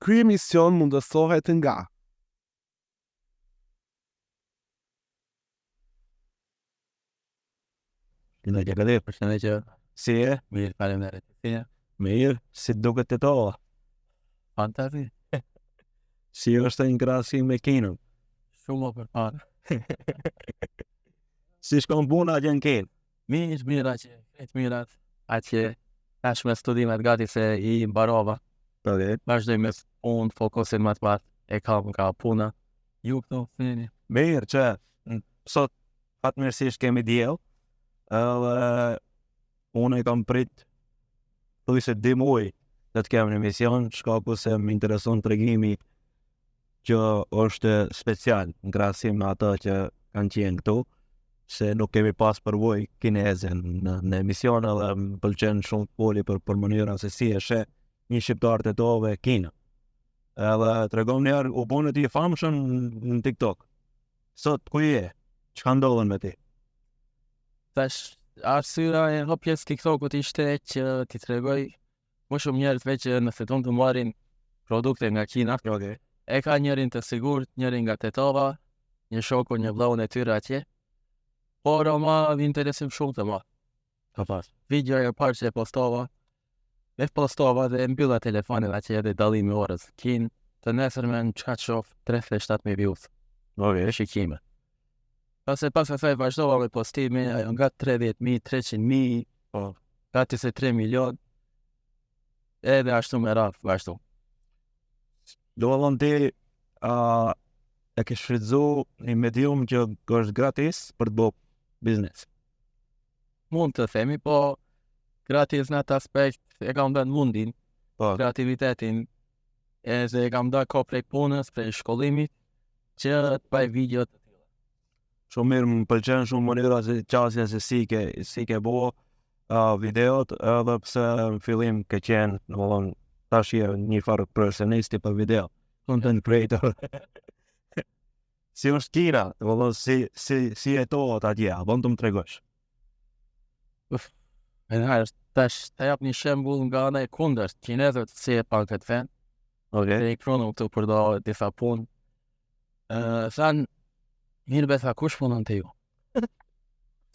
Ky emision mundësohet nga. Përshëndetje Kadir, përshëndetje. Si je? Mirë, faleminderit. Si je? Mirë, si duket Tetova? Fantazi. Si është në krahasim me Kinën? Shumë më përpara. Si shkon puna atje në Kinë? Mirë, mirë atje, krejt mirë atje. Tash me studimet gati se i mbarova. Po dhe? Vazhdoj me punë, fokusin më të madh e kam nga puna. Ju këto, si jeni? Mirë, që sot fatmirësisht kemi diell, edhe unë e kam prit thujse dy muaj të të kem në emision, shkaku se më intereson tregimi që është special në krahasim me ato që kanë qenë këtu, se nuk kemi pas përvojë kineze në, në emision edhe më pëlqen shumë të foli për, për mënyrën se si e sheh një shqiptar Tetove Kinën. Edhe tregom një herë, u bone ti i famshëm në TikTok. Sot, ku je? Çka ndodhën me ti? Tash, arsyeja e hapjes TikTokut ishte që t'i tregoj më shumë njerëzve që nëse don të marrin produkte nga Kina, okay. e ka njërin të sigurt, njërin nga Tetova, një shoku, një vllaun e tyre atje, por ama interesim shumë të madh. Ka pas. Video e parë që e postova, e postova dhe e mbylla telefonin atje edhe dallimi orës. Kinë, të nesërmen çka të shoh 37.000 views. Okay. Shikime. Pas e pas asaj vazhdova me postime, ajo nga 30.000, 300.000, po, gati se 3 milion, edhe ashtu me radhë, vazhdo. Domethënë ti uh, e ke shfrytëzu një medium që është gratis për të bo biznes. Mund të themi, po gratis në atë aspekt e kam dhënë mundin, po. kreativitetin, edhe e kam da kohë prej punës, prej shkollimit, që të bëj video të tilla. Shumë mirë, më pëlqen shumë mënyra se qasja se si ke si ke bo uh, videot, edhe pse në fillim ke qenë, domethënë tash je një farë profesionisti për video, content creator. si është Kina, domethënë si si si jetohet atje, a bën të më tregosh? Uf, e në është, tash të jap një shembull nga ana e kundërt, kinezët si e panë këtë vend, okay. dhe i prunë këtu për do disa punë, uh, thanë, mirë be tha, kush punon te ju?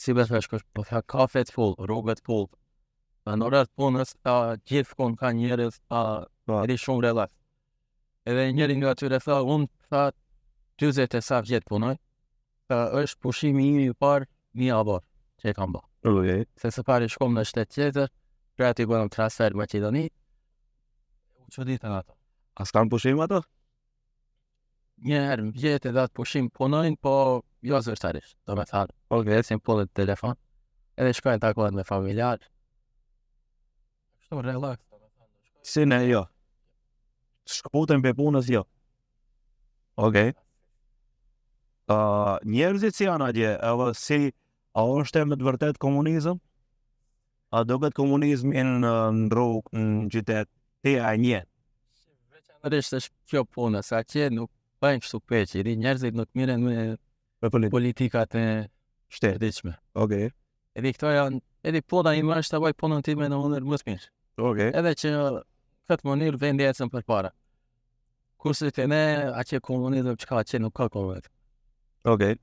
si be tha, kush, po tha, kafet full, rrugët full, tha, në orar të punës, tha, gjithkund ka njerëz, tha, po. edhe shumë relax. Edhe njëri nga atyre tha, unë, tha, 40 e sa vjet punoj, tha, është pushimi im i parë një javor që e kam bërë. Okay. Se së pari shkom në shtet tjetër, pra aty bënëm transfer në Maqedoni, u çuditën ato. A s'kan pushim ato? Një herë në vjet edhe atë pushim punojnë, po jo zyrtarisht, do me thanë. Okay. Ecin punë në telefon, edhe shkojnë takohen me familjar. Kështu relax, do me thanë. Si ne jo. Shkëputen prej punës jo. Okej. Okay. Uh, njerëzit si janë atje, edhe si, a është e me të vërtet komunizëm? A duket komunizmi në, në rrugë, në qytet, ti a e njeh? Veçanërisht është kjo punë, se atje nuk bëjnë kështu peqi, njerëzit nuk mirren me Me politi politikat e shtetit. përditshme. Okej. Okay. Edhe këto janë, edhe puna ime është ta bëj punën time në mënyrë më të mirë. Okej. Edhe që këtë mënyrë vendi ecën përpara. Kurse te ne, atje komunizëm çka atje nuk ka komunizëm. Okej.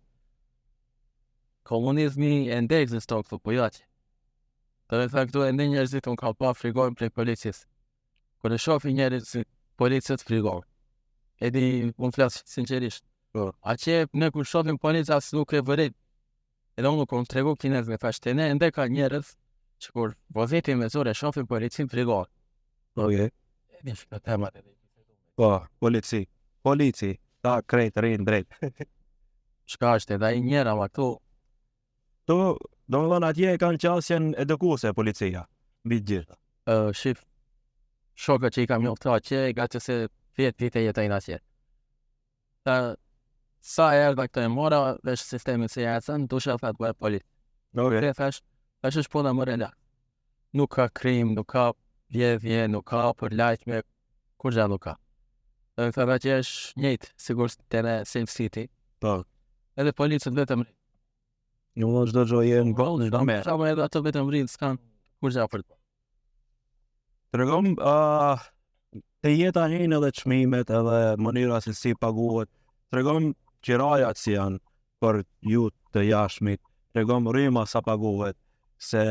Komunizmi ende ekziston këtu, po jo atje. Do të thënë këtu ende njerëzit unë kam pa frigohen prej policisë. Kur e shohin njerëzit si policët frigohen. E di, unë flas sinqerisht. Po. Atje ne kur shohim policë as nuk e vëret. Edhe unë kur më tregu kinezëve, thash te ne ende ka njerëz që kur vozitin me zor e shohin policin frigohen. Okej. E di që temat edhe. Po, polici. Polici, ta krejt rrinë drejt. Çka është edhe ai njëra ma këtu, Këtu, domethënë atje e kanë qasjen edukuese policia, mbi të gjitha. uh, shif shokët që i kam njoftë atje, gati se 10 vite jetojnë atje. Tha, sa erdha këto e mora, vesh sistemin si ecën, dusha tha të bëj polic. Okej. Dhe thash, thash është puna më relax. Nuk ka krim, nuk ka vjedhje, nuk ka përlajtme, kurgja nuk ka. Dhe tha atje është njëjtë, sigur te ne Safe City. Po. Edhe policët vetëm rrinë. Jo, më çdo gjë je në gol, çdo me. Sa më edhe ato vetëm rrinë, s'kan kurgja për të. Tregom, uh, Te jeta hinë edhe çmimet edhe mënyra se si paguhet. Tregon qirajat si janë për ju të jashtmit, tregon rryma sa paguhet, se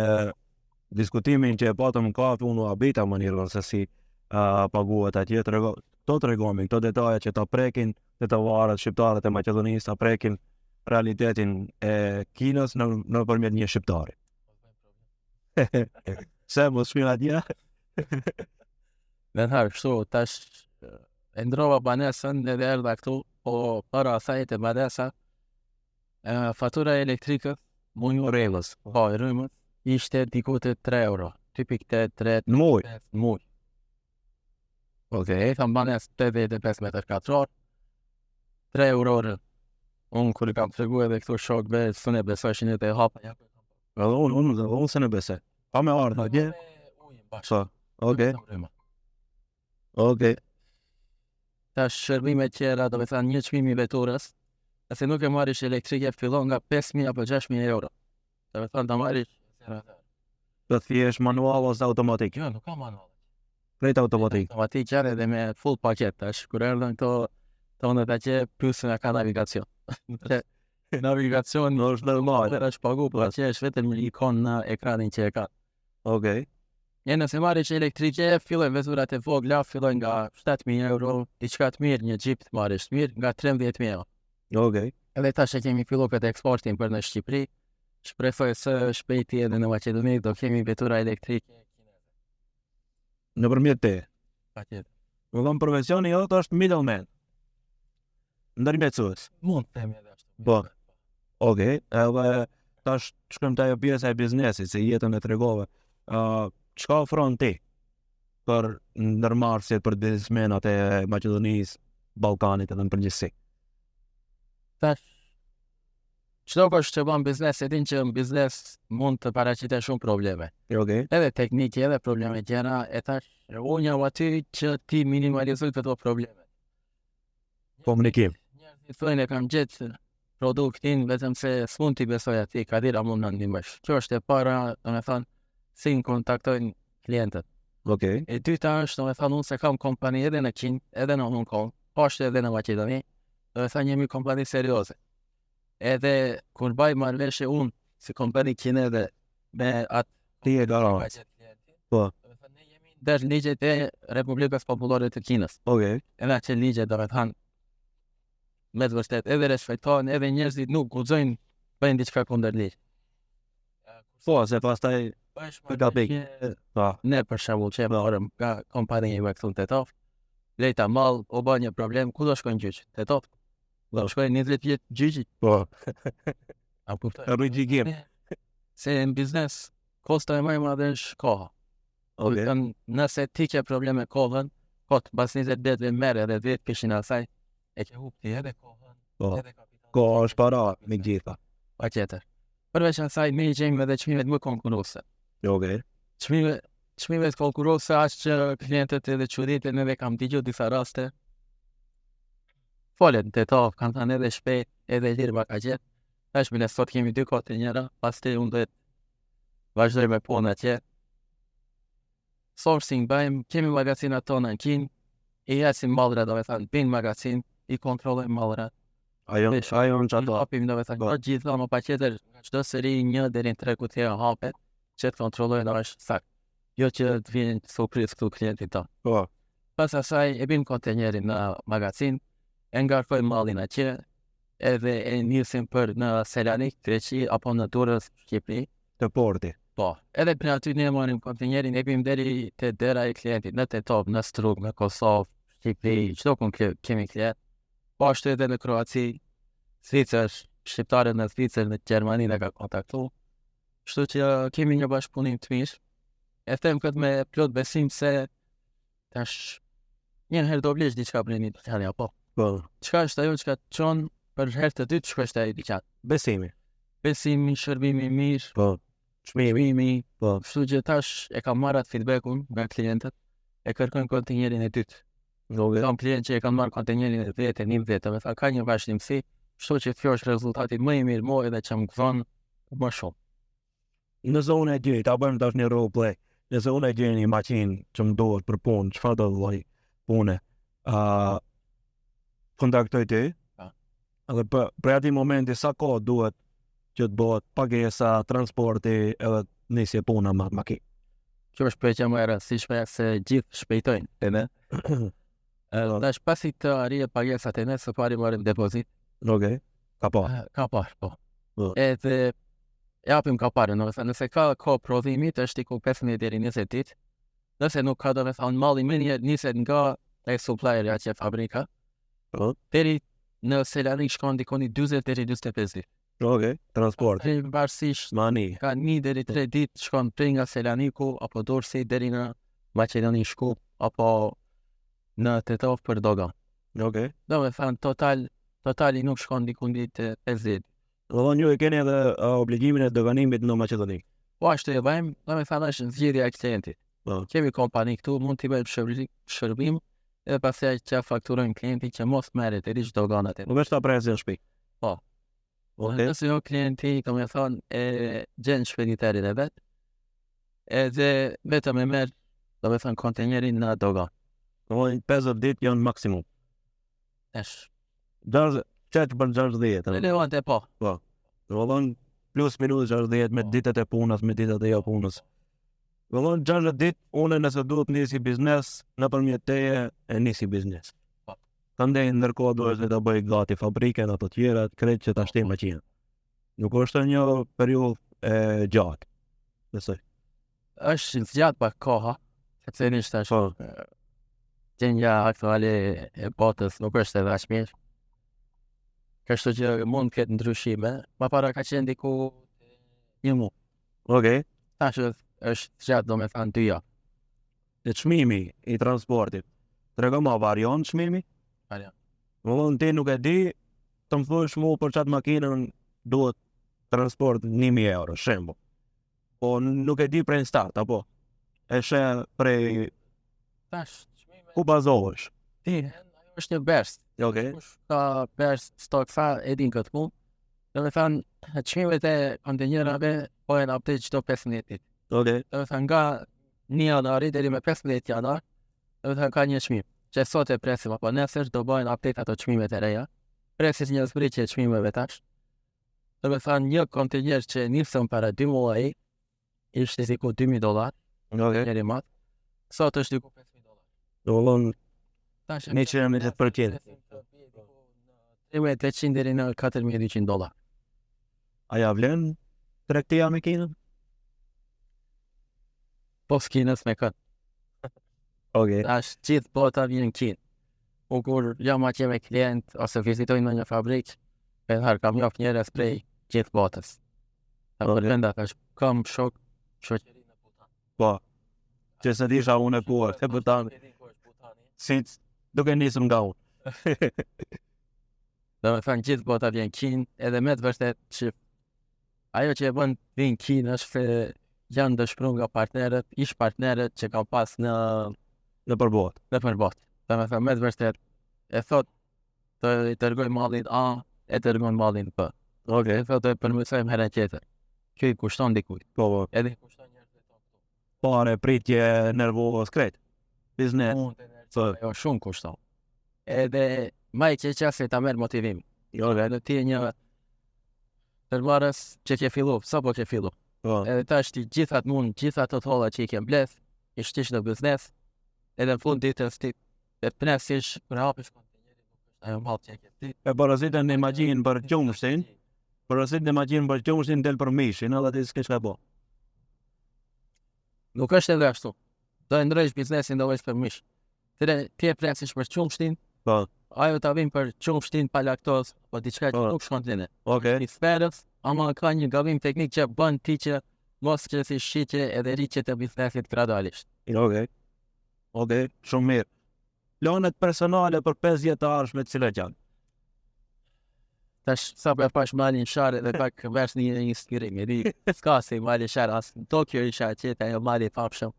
diskutimin që e patëm në kafe, unë u habita mënyrën se si uh, paguhet atje, trego, këto tregomi, këto detaje që ta prekin tetovarët, shqiptarët e Maqedonisë, ta prekin realitetin e Kinës në, nëpërmjet një shqiptari. Se mos shkojnë atje? Dhe tharë, kështu, tash e ndrova banesën edhe erdha këtu, po para asaj te banesa, e, fatura e elektrikës, Mujë rrymës. po, e rrymës, ishte diku te 3 euro, 2.8, 3, Në muj. 5 në muj. Okej. Kam banesë 85 metër katror, 3 euro rrë. Unë kur i kam tregu edhe këtu shokëve, s'un e besojshin edhe e hapa. Ja, Edhe unë, unë, edhe unë s'e besoj. Pa me ardhë atje. Po. Okej, okej. Tash shërbime tjera, do me thënë një çmim i veturës, nëse nuk e marrish elektrike, fillon nga 5.000 apo 6.000 euro. Do me thënë ta marrish Të thjesht manual ose automatik. Jo, nuk ka manual. Krejt automatik. Automatik janë edhe me full paket tash. Kur erdhën këto tonët atje, pyesin a ka navigacion. Se navigacion No, është normal. Dhe është pagu, po atje është vetëm një ikon në ekranin që e ka. Okej. E nëse marrish elektrike, fillojnë veturat e vogla, fillojnë nga 7.000 euro, diçka të mirë, një Jeep të marrish të mirë, nga 13.000 euro. Okej. Edhe tash e kemi fillu këtë eksportin për në Shqipëri, shpresoj së shpejti edhe në Maqedoni do kemi vetura elektrike. Nëpërmjet te. Patjetër. Do të thonë profesioni jot është middleman. Ndërmjetësues. Mund të themi edhe ashtu. Po. Okej, edhe tash shkojmë te ajo pjesa e biznesit, se jetën e tregove. Ë, çka ofron ti për ndërmarrësit, për biznesmenat e Maqedonisë, Ballkanit edhe në përgjithësi? Tash çdo kush që bën biznes e din që në biznes mund të paraqiten shumë probleme. Okej. Edhe teknike, edhe probleme tjera, e tash unë jam aty që ti minimalizoj këto probleme. Komunikim. Njerëzit thonë e kam gjetë produktin vetëm se s'mund t'i besoj atij, Kadir a mund na ndihmosh. Kjo është e para, do me thënë, si më kontaktojnë klientët. Okej. E dyta është, do me thënë, unë se kam kompani edhe në Kinë, edhe në Hong Kong, po ashtu edhe në Maqedoni, do me thënë jemi kompani serioze. Edhe kur baj marrëveshje unë si kompani kineze me atë Ti e garant. ka gjetë klientin, Po. do me thënë ne jemi ndër ligjet e Republikës Popullore të Kinës. Okej. Edhe atë ligje do me thënë me të vërtet edhe respektohen, edhe njerëzit nuk guxojnë bëjnë diçka kundër ligjit. Po, se pastaj Bësh Për gabim. marrëveshje po. ne për shembull që e morëm nga kompania ime këtu në Tetov, lejta mall, u bë një problem, ku do shkojnë gjyq? Tetov. Do shkojnë 20 vjet gjyqi. Po. A kuptoj? Rrëgjigim. Se në biznes kosto e më e madhe është koha. Okej. Thënë, nëse ti ke probleme kohën, kot mbas 20 ditëve merr edhe 10 pishin asaj, e ke hup ti edhe kohën, Po. edhe kapitalin. Koha është para me gjitha. Patjetër. Përveç asaj, ne i gjejmë edhe çmimet më konkurruese. Okej. Çmime çmimet konkurruese aq që klientët edhe çuditen edhe kam dëgjuar disa raste. Folet në Tetov, kanë thënë edhe shpejt, edhe lirë ma ka gjetë. Tash bile sot kemi dy kontenjera, pastaj unë do të vazhdoj me punë atje. Sourcing bëjmë, kemi magazinat tona në Kinë, i hesim mallra, do me thënë, bin magazin, i kontrollojmë mallrat. Ajo, Vesh. ajo në qato. Hapim do me thënë, Po. jo gjithë, më patjetër, nga çdo seri një deri në tre kutia hapet, që të kontrollojnë a është sakt. Jo që të vinë surprizë këtu klientit tonë. Po. Pas asaj e bim kontenjerin në magazin, e ngarkojmë mallin atje, edhe e nisim për në Selanik, Greqi apo në Durrës, Shqipëri. Të porti. Po, edhe për aty ne marrim kontenjerin, e bim deri te dera e klientit, në Tetov, në Strug, në Kosovë, Shqipëri, çdo ku kle- kemi klient. Po ashtu edhe në Kroaci, Zvicër, shqiptarët në Zvicër, në Gjermani na ka kontaktu. Kështu që kemi një bashkëpunim të mirë. E them këtë me plot besim se tash një herë do blesh diçka prej një dyqani apo. Po. Çka është ajo çka të çon për herë të dytë shkosh te ai dyqan? Besimi. Besimi, shërbimi i mirë, Po. Çmimi. çmimi, Po. Kështu që tash e kam marrë atë feedbackun nga klientët, e kërkojnë kontenjerin e dytë. Okej. Kam klient që e kanë marrë kontenjerin e 10, e 11, do të thënë ka një vazhdimësi, kështu që kjo është rezultati më i mirë mua edhe që më gëzon më shumë. Nëse unë e gjej, ta bëjmë tash një role play. Nëse unë e gjej një makinë që më duhet për punë, çfarë do lloj? pune. Uh, kontaktoj ty. Pa. Edhe për, për atij momenti sa kohë duhet që të bëhet pagesa, transporti edhe nisje puna me atë makinë. Kjo është pyetja më e rëndësishme se gjithë shpejtojnë, e ne. Edhe tash pasi të arrihet pagesa te ne, së pari marrim depozit. Okej. Ka pa. Ka parë, po. Po. Edhe japim ka parë, do të thënë nëse ka kohë prodhimit është diku 15 deri 20 ditë. Nëse nuk ka, do të thënë malli më njëherë niset nga e supplieri atje fabrika. Po. Deri në Selanik shkon diku një 40 deri 45 ditë. Okej, transport. Deri varësisht Mani. ka 1 deri 3 ditë shkon prej nga Selaniku apo Durrësi deri në Maqedoni Shkup apo në Tetov për dogan. Okej. Do me thënë total totali nuk shkon diku në ditë 50. Do thonë ju e keni edhe uh, obligimin e doganimit në Maqedoni. Po ashtu e bëjmë, do me thënë është zgjidhja e klientit. Po. Kemi kompani këtu, mund t'i bëjmë shërbim, shërbim edhe pastaj që fakturojmë klientin që mos merret e rish doganat e. Nuk është ta presin në shtëpi. Po. Okej. Nëse jo klienti, do me thënë, e gjen shpediterin e vet, edhe vetëm e merr, do me thënë, kontenerin në dogan. Do thonë 50 ditë janë maksimum. Tash, 60 qet për 60. ëh. relevante po. Do thonë plus minus 60 me Po. ditët e punës, me ditët e jo punës. Do thonë 60 ditë unë nëse duhet nisi biznes nëpërmjet teje e nisi biznes. Po. Tandej ndërkohë duhet të bëj gati fabrikën ato tjerat, krejt që ta shtim makinën. Nuk është një periudhë e gjatë. Besoj. Është zgjat pak koha, sepse nisht tash Po. gjendja aktuale e botës nuk është edhe aq mirë. Kështu që mund të ketë ndryshime. Ma para ka qenë diku një muaj. Okej. Tash është, është gjatë do me thënë dy javë. Dhe çmimi i transportit. Trego ma varion çmimi? Varion. Më thonë ti nuk e di, të më thuash mu për qatë makinën duhet transport 1000 euro, shembull. Po nuk e di prej në start, apo? E sheh prej Tash çmimi ku bazohesh? ti ajo është një bers. Okej. Kush ka bers stok sa e din këtë punë. Do me thënë çmimet e kontenjerave bëhen update çdo 15 ditë. Okej. Do me thënë nga 1 janari deri me 15 janar, do me thënë ka një çmim. Që sot e presim apo nesër do bëhen update ato çmimet e reja. Presim një zbritje e çmimeve tash. Do me thënë një kontejner që nisëm para 2 muaj ishte diku 2000 dollar, Okej. njëri mat. Sot është diku 5000 dollar. Do thonë Tash e 120%. presim të bie diku në 3800 deri në 4200 dollar. A ja vlen tregtia me Kinën? Po s'kinës me këtë. Okej. Tash gjithë bota vjen në Kinë. Unë kur jam atje me klient ose vizitoj në një fabrikë, e herë kam njoft njerëz prej gjithë botës. Ta Po. përmenda tash kam shok shoqëri në Butan. Po. Që se disha unë e ku është, e Butani. Si duke nisur nga unë. Do me thënë gjithë bota vjen në Kinë, edhe me të vërtet që ajo që e bën vinë Kinë është se janë dëshpëruar nga partnerët, ish partnerët që kanë pas në Në përbotë. në për botë. Do me thënë me të vërtet e thot të i dërgoj mallin A, e dërgon mallin B. Okej. E thot e përmirësojmë herën tjetër. Kjo i kushton dikujt. Po, po. Edhe i kushton njerëzve tonë këtu. Pare, pritje, nervoz, krejt. Biznes. Punë, energji, Po. ajo shumë kushton. Edhe më e keqja se ta merr motivim. Jo, Edhe ti je një ndërmarrës që ke fillu, sapo ke fillu. Po. Edhe tash ti gjithë atë mund, gjithë ato tholla që i ke mbledh, i shtish në biznes, edhe në fund ditës ti e pnesish kur hapësh kontejnerin, nuk është ajo mall që e ke ti. E porositën në makinë për qumështin, porositën në makinë për qumështin del për mishin, edhe ti s'ke çka po. Nuk është edhe ashtu. Do e ndrojsh biznesin do vesh për mish. Ti ti e presish për qumështin, Po. ajo ta vin për qumështin pa laktoz, po diçka që Po. nuk shkon te ne. Okej. I sferës, ama ka një gabim teknik që bën ti që mos që si shitje edhe rritje të biznesit gradualisht. Okej. Okej, shumë mirë. Planet personale për 5 vjet të ardhshme të cilat janë? Tash sa po e pash malin sharë dhe pak vesh një inspirim, e di, s'ka si mali sharë, as në Tokyo isha atje, te ajo mali i famshëm,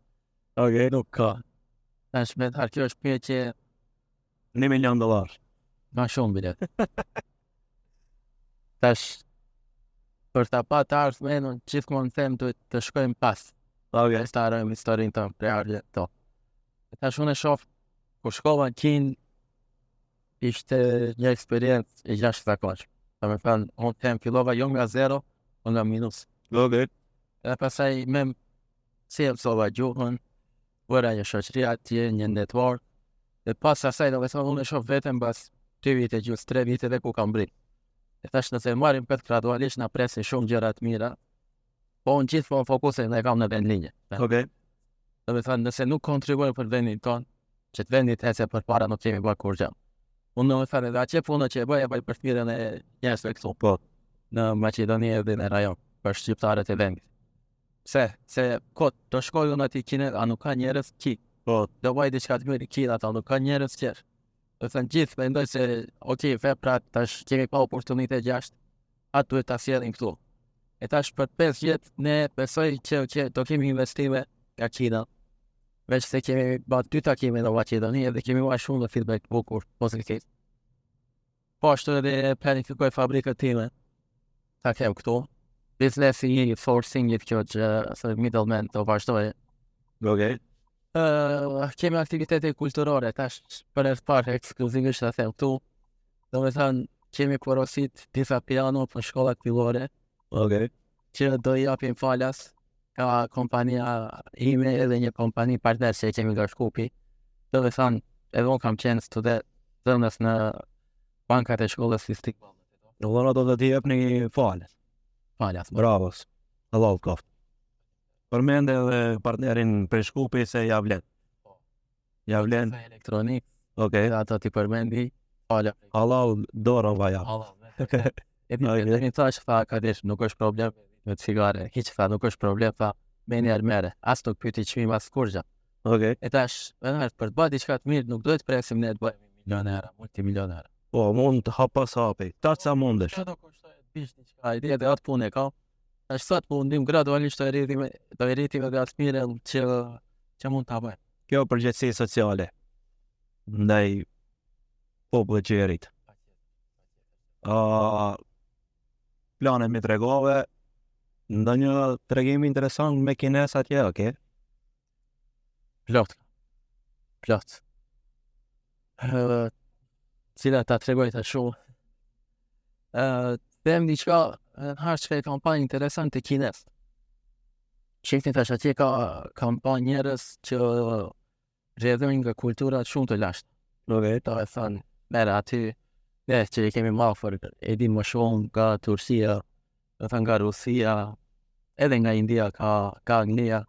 Okej. nuk ka. Tash me tharë, kjo është pyetje 1 milion dollar. ma shumë bile. Tash, për ta pa të ardhmen, unë gjithmonë them duhet të shkojmë pas, Okej. të harrojmë historinë tonë, prejardhjen tonë. Tash unë e shoh, Kur shkova në Kinë, ishte një eksperiencë e jashtëzakonshme. Do me thënë, unë them fillova jo nga zero, po nga minus. Okej. Edhe pastaj me si e mësova gjuhën, bëra një shoqëri atje, një network, dhe pas asaj do me thënë, unë e shoh veten pas 2 vite, gjysë, 3 vite dhe ku kam mbrri. E thash nëse e marrim këtë gradualisht na presin shumë gjëra të mira, po unë gjithmonë fokusin e kam në vendlindje. Okej. Do me thënë, nëse nuk kontribuojmë për vendin tonë, që të vendit ecë përpara nuk kemi bërë kurrgjë. Unë do me thënë, edhe atje punë që e bëj, e bëj për të mirën e njerëzve këtu. Po. Në Maqedoni edhe në rajon, për shqiptarët e vendit. Pse? Se kot, do shkoj unë aty Kinë, a nuk ka njerëz ki? Po. Do bëj diçka të mirë Kinë, ata nuk ka njerëz tjerë. Do të thënë gjithë mendoj se, ok, veprat tash kemi pa oportunitet jashtë, atë duhet ta sjellim këtu. E tash për 5 vjet ne besoj që, që do kemi investime nga Kina. Veç se kemi ba dy takime në Maqedoni edhe kemi marrë shumë në feedback bukur, pozitiv. Po ashtu edhe planifikoj fabrikën time. Ta kem këtu. Biznesi i sourcingit kjo që se middleman do vazhdoj. Okej. Uh, kemi aktivitete kulturore, tash për herë të parë ekskluzivisht ta them këtu. Do me thënë, kemi porosit disa piano për shkollat fillore Okej. që do i japim falas ka kompania ime edhe një kompani partner që e kemi nga Shkupi. Do me thënë, edhe unë kam qenë student dhënës në bankat e shkollës Istiklal. Do dhëna do të t'i jepni falë. Falas. Bravo. Allahu koft. Përmend edhe partnerin prej Shkupi se ja vlen. Ja vlen. Elektronik, Okej. edhe ato t'i përmendi, fala. Allahu dorën va ja. Allah. E di, edhe një thash, tha, Kadir, nuk është problem me cigare, hiç tha, nuk është problem, tha, me një mere, as nuk pyeti çmim, as kurrgjë. Okej. E tash, edhe për të bërë diçka të mirë, nuk duhet presim ne të bëhemi milionera, multimilionera. Po, mund të hap pas hapi. Ta sa mundesh. Çfarë do kushtoj të bish diçka, ide edhe atë punë e ka. Tash sot po mundim gradualisht të rritim, do i rritim edhe atë mirën që që mund ta bëjmë. Kjo përgjegjësi sociale ndaj popullit që e rrit. Uh, planet me tregove, ndonjë tregim interesant me kines atje, okej? Plot. Plot. Ë, cila ta tregoj ta shumë. Ë, them diçka, në harë që e kam pa interesant të kinez. Shihni tash atje ka kam pa njerëz që rrjedhojnë nga kultura shumë të lashta. Okej. Do e thënë, merë aty, ne që i kemi më afër, e di më shumë nga Turqia, do thënë nga Rusia, edhe nga India ka, ka Anglia.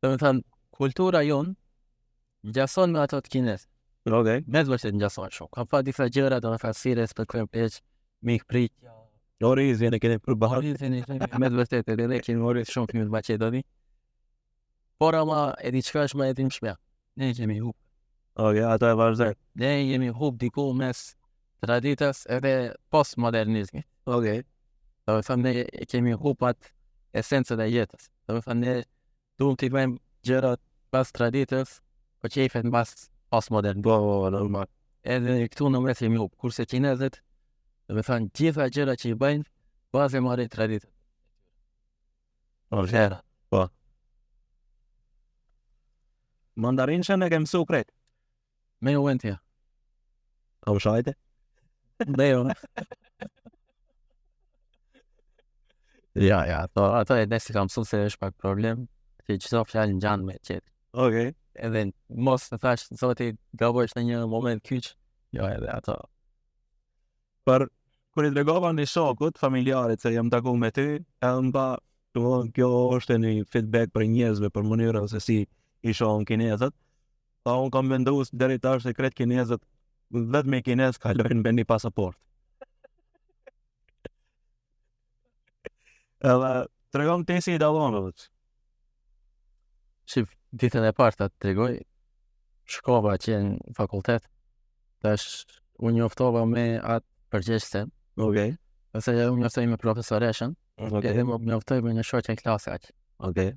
Do të thënë, kultura jonë ngjason me ato të kinez. Okej. Me të vërtetë ngjason shumë. Kam pa disa gjëra, do të thënë si respektojnë pleq, mik prit, Orizin e keni përballë. Orizin e kemi me të vërtetë edhe ne kemi oriz shumë të mirë në Maqedoni. Por ama e di çka është më e dhimbshmja. Ne kemi hup. Okej, ato e vazhdojnë. Ne jemi hup diku mes traditës edhe postmodernizmit. Okej. Do të thënë ne e kemi hup atë esencën e jetës. Do të thënë ne duam t'i bëjmë gjërat pas traditës, po qejfet mbas postmodernizmit. Po, po, normal. Edhe këtu në mes jemi hup, kurse kinezët, do të thënë gjitha gjërat që i bëjnë, bazë e marrin traditën. Okej. Vlera. Po. Mandarinshën e ke mësu krejt. Me u vend ja. A më shajte? Ne jo. Ja, ja, ato, ato e nesi kam mësu se është pak problem, që çdo fjalë ngjan me tjetër. Okej. Edhe mos të thash, zoti, gabojsh në një moment kyç, jo edhe ato. Për kur i tregova një shokut, familjarit se jam taku me ty, edhe më tha, domethënë kjo është një feedback për njerëzve për mënyrën se si i shohën kinezët. Tha unë kam vendosur deri tash se krejt kinezët vetëm me kinez kalojnë me një pasaport. Edhe tregon ti si i dallon vetë. Shif, ditën e parë ta tregoj, shkova që në fakultet, tash u njoftova me atë përgjegjësen, Okej. ose u njoftoj me profesoreshën, Okej. edhe më njoftoj me një shoqe në klasë aq. Okej.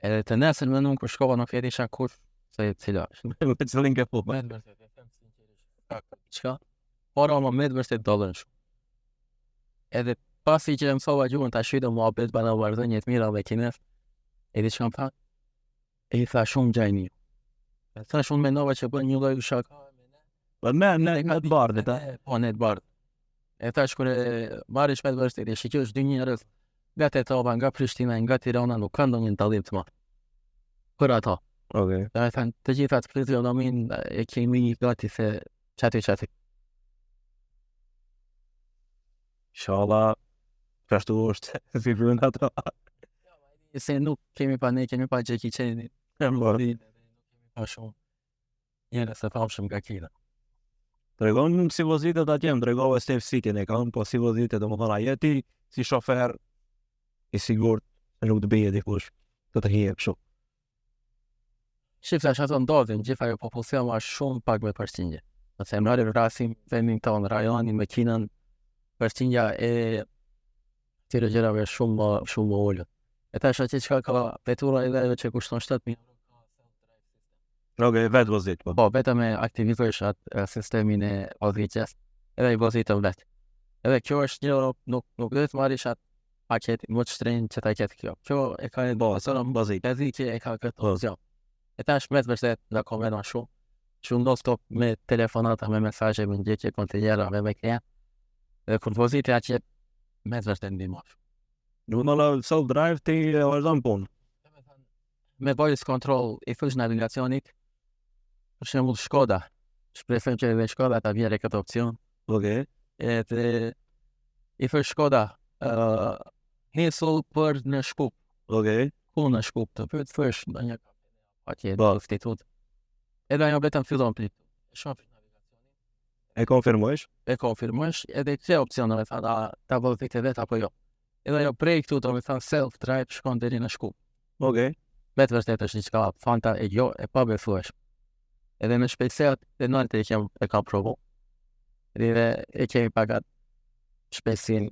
Edhe të nesër më nuk kur shkova nuk e disha kush se cila është. Me cilin ke po. Me të vërtetë, e them sinqerisht, ka diçka, por ama me të vërtetë dallon shumë. Edhe pasi që e mësova gjuhën tash do muhabet bana marrëdhënie të mira me kinez. E di çka më tha? E i tha shumë gjajni. E thash unë mendova që bën një lloj shaka. Po me ne me të bardhët, a? Po ne të bardhë. E thash kur e marrish me të vërtetë, e shikosh dy njerëz nga Tetova, nga Prishtina, nga Tirana, nuk ka ndonjë dallim të madh. Për ato. Okej. Do të thënë, të gjitha të fizionominë e kemi gati se qaty qaty. Inshallah, kështu është si bën ato. Se nuk kemi pa ne, kemi pa Jackie Chan, Po. kemi pa shumë njerëz të famshëm nga Kina. Tregon si vozitet atje, më tregove Safe City-n e kam, po si vozitet, domethënë a je ti si shofer i sigurt se nuk të bie dikush, të të hije kështu. Shif tash ato ndodhin, gjithë ajo popullsia ma shumë pak me përqindje. Nëse marrim rasim vendin tonë, rajonin me Kinën, përqindja e këtyre gjërave është shumë më shumë më ulët. E tash atje çka ka vetura edhe ajo që kushton 7000 euro. Okej, vetë vozit, po. Po, vetëm e aktivizojsh atë e, sistemin e vozitjes, edhe i vozitën vetë. Edhe kjo është një nuk nuk duhet marrish atë paketin më të shtrenjtë që ta ketë kjo. Kjo e ka Po, sa në vozit. Gazike e ka këtë Po. opsion. E tash me të vërtet na konvenon shumë. Që non stop me telefonata, me mesazhe, me ndjekje kontinjera, me me klient. Dhe kur voziti atje me të vërtet ndihmon. Nuk më la self drive ti e vazhdon punë. Me voice control i fush navigacionit, për shembull Shkoda. Shpresojmë që edhe Shkoda ta vjerë këtë opsion. Okej. Edhe i fush Shkoda, ë nisu për në Shkup. Okej. Ku në Shkup të pyet fush ndonjë atje Po. në institut. Edhe ajo vetëm fillon për shoh E konfirmojsh? e konfirmosh edhe këtë opsion do të thënë a ta vozite vet apo jo. Edhe ajo prej këtu do të thënë self drive shkon deri në Shkup. Okej. Me të vërtetë është diçka fanta e jo e pabesueshme. Edhe me shpejtësia të naltë e kem e kam provu. Edhe e kemi pak atë shpejtësinë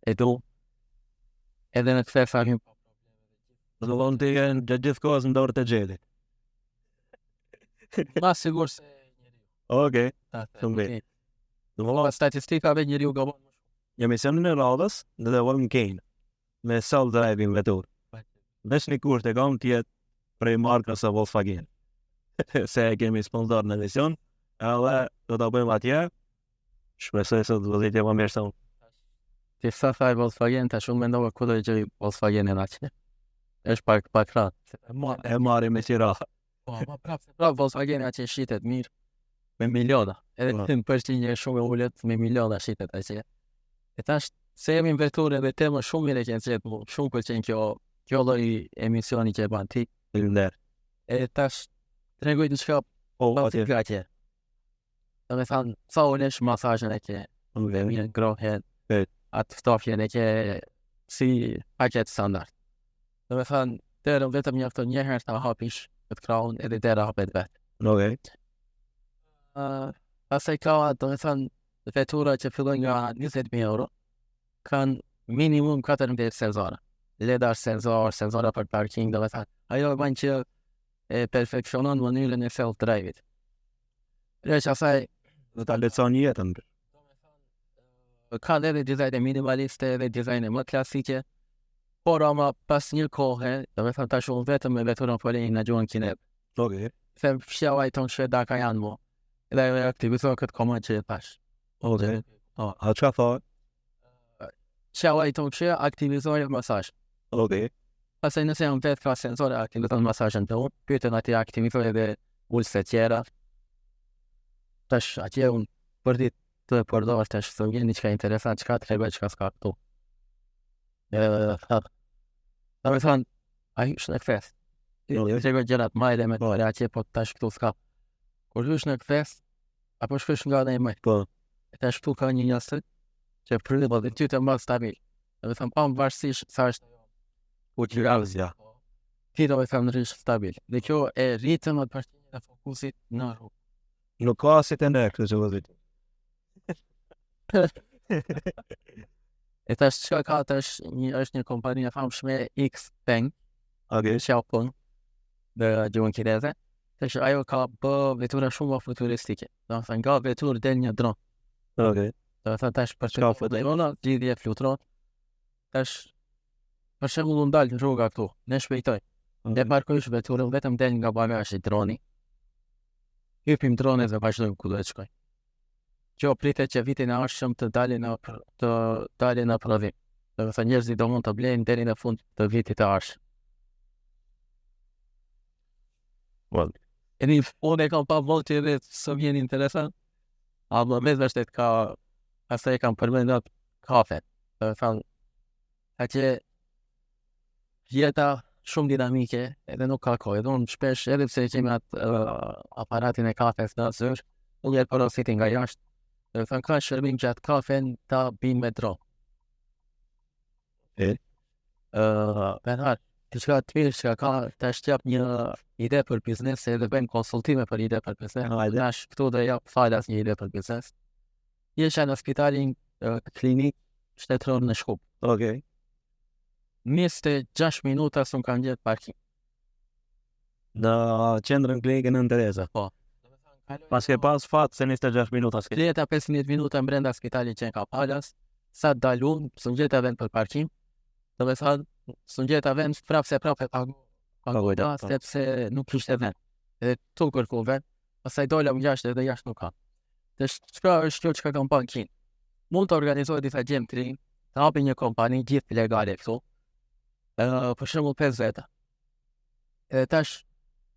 e du. Edhe në kthesa hym Do të thonë ti je në gjatë gjithë kohës në dorë të gjelit. ma sigur se Okej. ta them. Shumë mirë. Do të Po thonë statistikave njeriu gabon më në emisionin e radhës do të vëmë në Kinë me self driving vetur. Veç një kusht e kam të jetë prej markës së Volkswagen. Se e kemi sponsor në emision, edhe do ta bëjmë atje. Shpresoj se do të vozitje më mirë se unë. Ti sa thaj Volkswagen, tash unë mendova ku do e gjej Volkswagenin atje. Është pak pak rrat. E marrim me qira. Po, ma prapë se prapë Volkswagen atje shitet mirë me miliona. Edhe Po. në përqindje shumë e ulët me miliona shitet atje. E tash se jemi në veturë edhe tema shumë mirë e ke gjetë mu, shumë pëlqen kjo kjo lloj emisioni që e ban ti. Faleminderit. E tash tregoj diçka Po, pa atje. të atje. Do me thënë, sa ulesh masazhin e ke, Okej. mirë ngrohjen, Okej. atë ftofjen e ke si paket standard. Do me thënë, derën vetëm mjafton një herë ta hapish këtë krahun edhe dera hapet vetë. Okej. Uh, pastaj ka, do me thënë, vetura që fillojnë nga 20.000 euro, kanë minimum 14 senzora. LiDAR senzor, senzora për parking, do me thënë, ajo e bën që e perfeksionon mënyrën e self-drive-it. Përveç asaj, Do ta lehtëson jetën. kanë edhe dizajne minimaliste edhe dizajne më klasike, por ama pas një kohe, do me thënë tash unë vetëm me veturën po lejnë në gjuhën kineze. Okej. Them fshau ai ton shë da ka janë mo. Edhe ajo e aktivizon këtë komand që e thash. Okej. A çka thot? Shau ai ton shë aktivizoj masazh. Okej. Pastaj nëse jam vetë ka sensor e aktivizon masazhin të unë, pyetën atje aktivizoj edhe ulëse tjera. Tash atje unë për ditë të e përdor tash të vjen diçka interesant, çka tregoj, çka s'ka këtu. Edhe ha. Do me thënë, ai është në kthesë. Okej. Ti tregoj gjërat më elementare atje, po tash këtu s'ka. Kur hysh në kthesë, apo shkosh nga ana e majtë. Po. E tash këtu ka një jastëk që pryhet dhe ty të mban stabil. Do me thënë, pavarësisht sa është U qira. ti do me thënë rrish stabil. Dhe kjo e rritën atë përqindjen e fokusit në rrugë. Nuk ka si të ne këtë që vozit. E tash çka ka tash një është një kompani e famshme Xpeng, Okej. Xiaopeng, në gjuhën kineze. Tash ajo ka bë vetura shumë më futuristike. Do të thënë nga veturë del një dron. Okej. Do të thënë tash për Çka të drona, lidhje flutron. Tash për shembull unë dal në rruga këtu, ne shpejtoj. Ne parkojsh veturën vetëm del nga bagazhi droni. Hypim dronit dhe vazhdojmë ku do të shkojmë. Kjo pritet që vitin e ardhshëm të dalin në të dalin në prodhim. Do të thënë njerëzit do mund të blejnë deri në fund të vitit të ardhshëm. Well. E një unë e kam pa boll që edhe së vjen interesant, ama me vërtet ka, pastaj e kam përmendur atë kafe. Do të thënë, atje jeta shumë dinamike edhe nuk ka kohë. Edhe unë shpesh edhe pse e kemi atë uh, aparatin e kafes në zyrë, unë e porositi nga jashtë. Do të thënë ka shërbim që atë kafen ta bin me dron. E? Uh, Bernard, diçka të mirë që ka tash të jap një ide për biznes, se edhe bëjmë konsultime për ide për biznes. Hajde. Tash këtu do jap falas një ide për biznes. Isha në spitalin uh, klinik shtetëror në Shkup. Okej. 26 minuta s'm kanë gjetë parkim. Në qendrën klinike Nënë Tereza. Po. Pas ke pas fat se 26 minuta s'ke. 30 15 minuta brenda spitalit që ka falas, sa dalun, s'm gjeta vend për parkim. Do të thënë, s'm gjeta vend prapë se prapë e pagu. Pagojta, Pagojta, po. sepse nuk kishte vend. Edhe tu kërku vend, pastaj dola më jashtë edhe jashtë nuk ka. Tash çka është kjo çka kam pa në Kinë? Mund të organizohet disa gjem të rinj, të hapin një kompani gjithë legale këtu. Ë, për shembull 5 veta. Edhe tash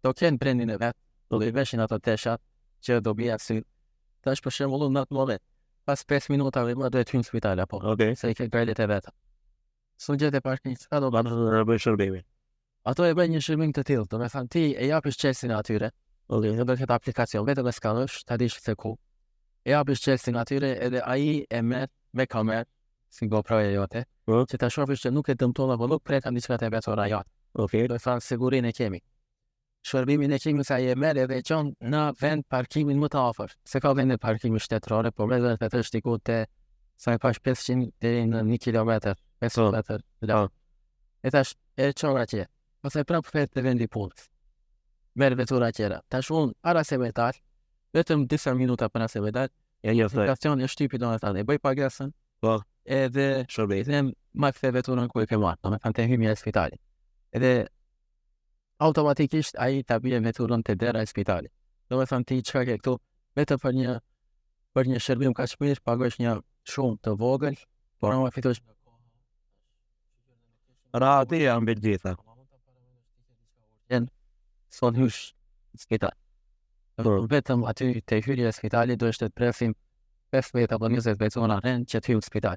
do kenë brendin e vet, do i veshin ato teshat që do bie sy. Tash për shembull unë në atë moment, pas 5 minutave më duhet hyj në spital apo, Okej. se i ke gajlet e veta. S'u gjetë parkin, çka do Atë do të bëj shërbimin. Ato e bëjnë një shërbim të tillë, do me thënë ti e japish çelësin atyre, Okej. do të ketë aplikacion, vetëm e skanosh, ta dish se ku. E japish çelësin atyre edhe ai e merr me kamerë, si GoPro-ja jote, Po. që ta shohësh që nuk e dëmton apo nuk prek diçka të vetura jote. Okej. Do të thënë sigurinë e kemi. Shërbimin e kemi se ai e merr edhe e çon në vend parkimin më të afërt. Se ka vende parkimi shtetërore, por me vetë është diku te sa e pash 500 deri në 1 kilometër, 500 metër larg. E tash e çon atje. Pastaj prapë kthehet te vendi i punës. Merr vetura tjera. Tash unë para se me dal, vetëm disa minuta para se me dal, Ja njoftoj. aplikacion e shtypi domethënë, e bëj pagesën. Po. Edhe Shërbej. them ma kthe veturën ku e ke marrë, domethënë te hymja e spitalit. Edhe automatikisht ai ta bie veturën te dera e spitalit. Domethënë ti çka ke këtu, vetëm për një për një shërbim kaq mirë paguash një shumë të vogël, por ama fitosh Rahati janë mbi të gjitha. Jen son hysh në spital. Po. Vetëm aty te hyrja e spitalit do të presim 15 apo 20 persona rend që të hyjnë në spital.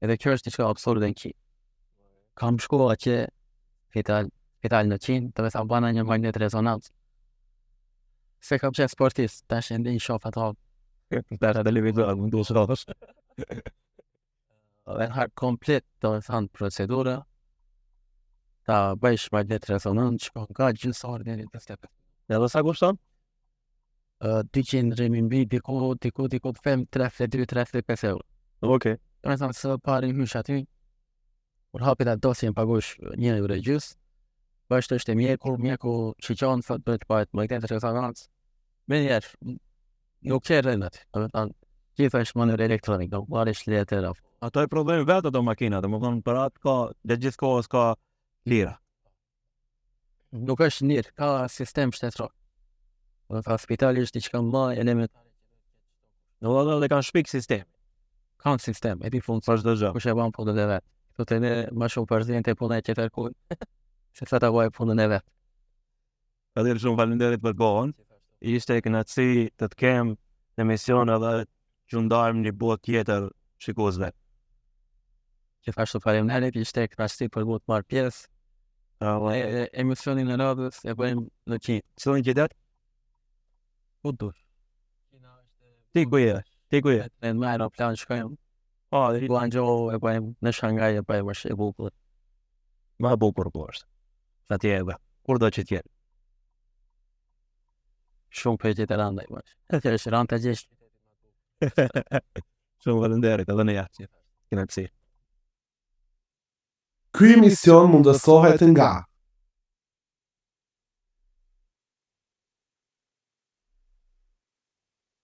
Edhe kjo është diçka absurde në Kinë. Kam shkuar atje spital, spital në Kinë, do të thënë bana një magnet rezonancë. Se kam qenë sportist, tash e ndin shoh ato Tara televizor, mund të shohësh. dhe harë komplet, do të thënë procedura, ta bëjsh magnet rezonancë, shkon nga gjysë orë deri në 45. Edhe sa kushton? Uh, 200 renminbi, diku, diku, diku, të them 32, 35 euro. Okej. Do të thënë së pari hysh aty, kur hapet atë dosjen paguash 1 euro e gjys, vazhdo është e mjeku, mjeku shiqon, thot duhet të bëhet magnet rezonancë. Menjëherë, n- nuk ke rënë aty, do të thënë, gjitha është mënyrë elektronik, do marrësh letër apo. Ato e prodhojnë vetë ato makina, domethënë për atë ka gjatë gjithë kohës ka lira. Nuk është lirë, ka sistem shtetëror. Do të thënë, spitali është diçka më elementare. Do të thotë kanë shpik sistem Kanë sistem, e di funksion. për çdo gjë. kush e ban punën e vet. Këtu te ne më shumë përzien te puna e tjetër kujt. Se sa ta bëj punën e vet. Kadir shumë faleminderit për kohën. Ishte kënaqësi të të kem në emision edhe që ndajmë një botë tjetër shikuesve. Gjithashtu faleminderit, ishte kënaqësi për mua të marr pjesë. Dhe e- emisionin e radhës e bëjmë në Kinë. Cilin qytet? Ku dush? Ti ku je? Ti ku je? Ne me aeroplan shkojmë. Po, i- Guangzhou e bëjmë në Shanghai e bëjmë është e bukur. më e bukur ku është. Sa ti e Kur do që t'jetë. Shumë pyetje të rënda i bësh. Është rëndë ta gjesh. Shumë faleminderit edhe në jashtë. Kënaqësi. Ky emision mundësohet nga.